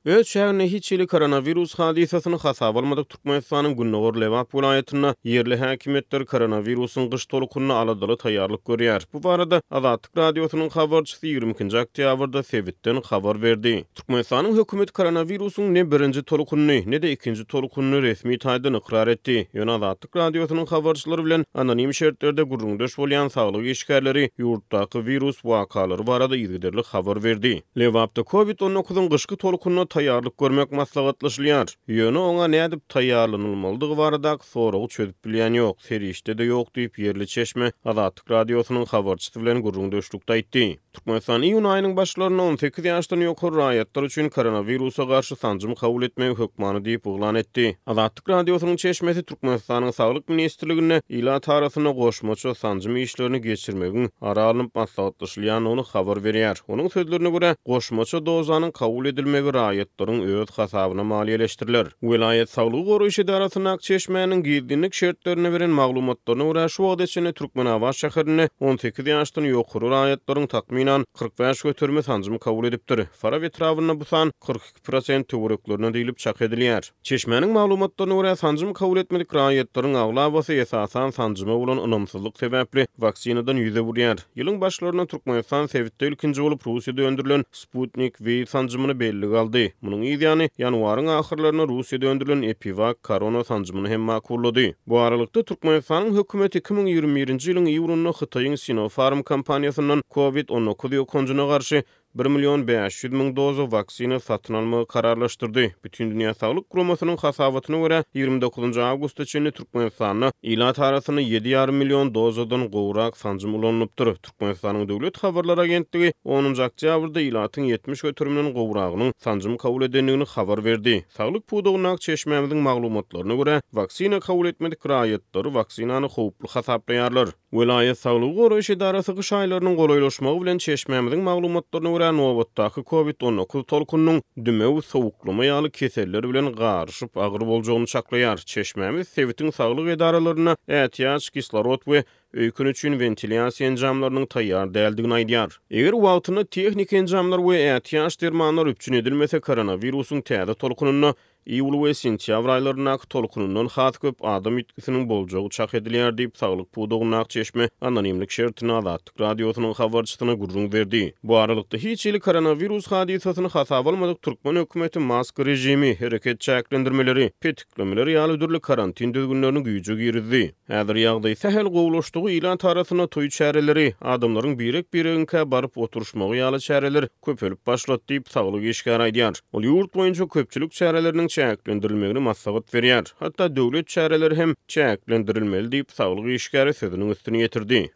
Öz çäginde hiç hili koronawirus hadysasyny hasaba almadyk Türkmenistanyň gündogar Lebap welaýatynda ýerli häkimiýetler koronawirusyň gyş tolkunyna aladaly taýýarlyk görýär. Bu barada Azatlyk Radiosynyň habarçysy 22-nji oktýabrda sebitden habar berdi. Türkmenistanyň hökümeti koronawirusyň ne birinji tolkunyny, ne-de ikinji tolkunyny resmi taýdan ykrar etdi. Ýöne Azatlyk Radiosynyň habarçylary bilen anonim şertlerde gürrüňdeş bolýan saglyk işgärleri ýurtdaky wirus wakalary barada yzygiderli habar berdi. Lebapda Covid 19-yň gyşky tolkunyna taýýarlyk görmek maslahatlaşylýar. Ýöne oňa nädip taýýarlanylmalydygy baradaky soragy çözüp bilýän ýok, serişde-de ýok diýip, ýerli çeşme Azatlyk Radiosynyň habarçysy bilen gürrüňdeşlikde aýtdy. Türkmenistan iýun aýynyň başlarynda 18 ýaşdan ýokary raýatlar üçin koronawirusa garşy sanjym kabul etmegi hökmany diýip yglan etdi. Azatlyk Radiosynyň çeşmesi Türkmenistanyň Saglyk ministrliginde ilat arasynda goşmaça sanjym işlerini geçirmegiň ara alnyp maslahatlaşylýandygyny habar berýär. Onuň sözlerine görä, goşmaça dozanyň kabul edilmegi raýatlaryň öz hasabyna maliýeleşdiriler. Welaýat saglygy goraýyş edarasyndaky çeşmäniň gizlinlik şertlerinde beren maglumatlaryna görä, şu wagta çenli Türkmenabat şäherinde 18 ýaşdan ýokary raýatlaryň takmynan 45 göterimi sanjym kabul edipdir. Farap etrabynda bu san 42 prosent töwereklerine diýlip çak edilýär. Çeşmäniň maglumatlaryna görä, sanjym kabul etmedik raýatlaryň aglabasy esasan sanjyma bolan ynamsyzlyk sebäpli waksinadan ýüz öwürýär. Ýylyň başlarynda Türkmenistan sebitde ilkinji bolup Russiýada öndürilen Sputnik V sanjymyny bellige aldy. Munuň yz ýany, ýanwaryň ahyrlarynda Russiýada öndürilen EpiVak korona sanjymyny hem makullady. Bu aralykda, Türkmenistanyň hökümeti 2021-nji ýylyň iýunynda Hytaýyň Sinopharm kompaniýasyndan Covid 19 ýokanjyna garşy Bir million 500 müň doza waksina satyn almagy kararlaşdyrdy. Bütindünýä Saglyk Guramasynyň hasabatyna görä, 29 awgusta çenli Türkmenistanda ilat arasynda ýedi ýarym million dozadan gowrak sanjym ulanylypdyr. Türkmenistanyň Döwlet habarlar agentligi onunjy oktýabrda ilatyň 70 göteriminden gowragynyň sanjym kabul edendigini habar berdi. Saglyk pudagyndaky çeşmämiziň maglumatlaryna görä, waksina kabul etmedik raýatlary waksinany howply hasaplaýarlar. Welaýat saglygy goraýyş edarasy gyş aýlarynyň golaýlaşmagy bilen çeşmämiziň maglumatlaryna görä nobatdaky Covid 19 tolkunynyň dümew, sowuklama ýaly keseller bilen garyşyp agyr boljagyny çaklaýar. Çeşmämiz sebitiň saglyk edaralarynda ätiýaç kislorod we öýken üçin wentilýasiýa enjamlarynyň taýýar däldigini aýdýar. Eger wagtynda tehniki enjamlar we ätiýaç dermanlar üpjün edilmese koronawirusyň täze tolkunynda Iýul we sentýabr aýlaryndaky tolkunyndan has köp adam ýitgisiniň boljagy çak edilýär diýip, saglyk pudagyndaky çeşme anonimlik şertinde Azatlyk Radiosynyň habarçysyna gürrüň berdi. Bu aralykda, hiç hili koronawirus hadysasyny hasaba almadyk türkmen hökümeti maska režimi, hereket çäklendirmeleri, petiklemeler ýaly dürli karantin düzgünlerini güýje girizdi. Häzir ýagdaý sähel gowulaşdygy ilat arasynda toý çäreleri, adamlaryň birek-biregiňkä baryp oturyşmagy ýaly çäreler köpelip başlady diýip, saglyk işgäri aýdýar. Ol ýurt boýunça köpçülik çäreleriniň çäklendirilmegini maslahat berýär. Hatda döwlet çäreleri hem çäklendirilmeli diýip, saglyk işgäri sözüniň üstüni ýetirdi.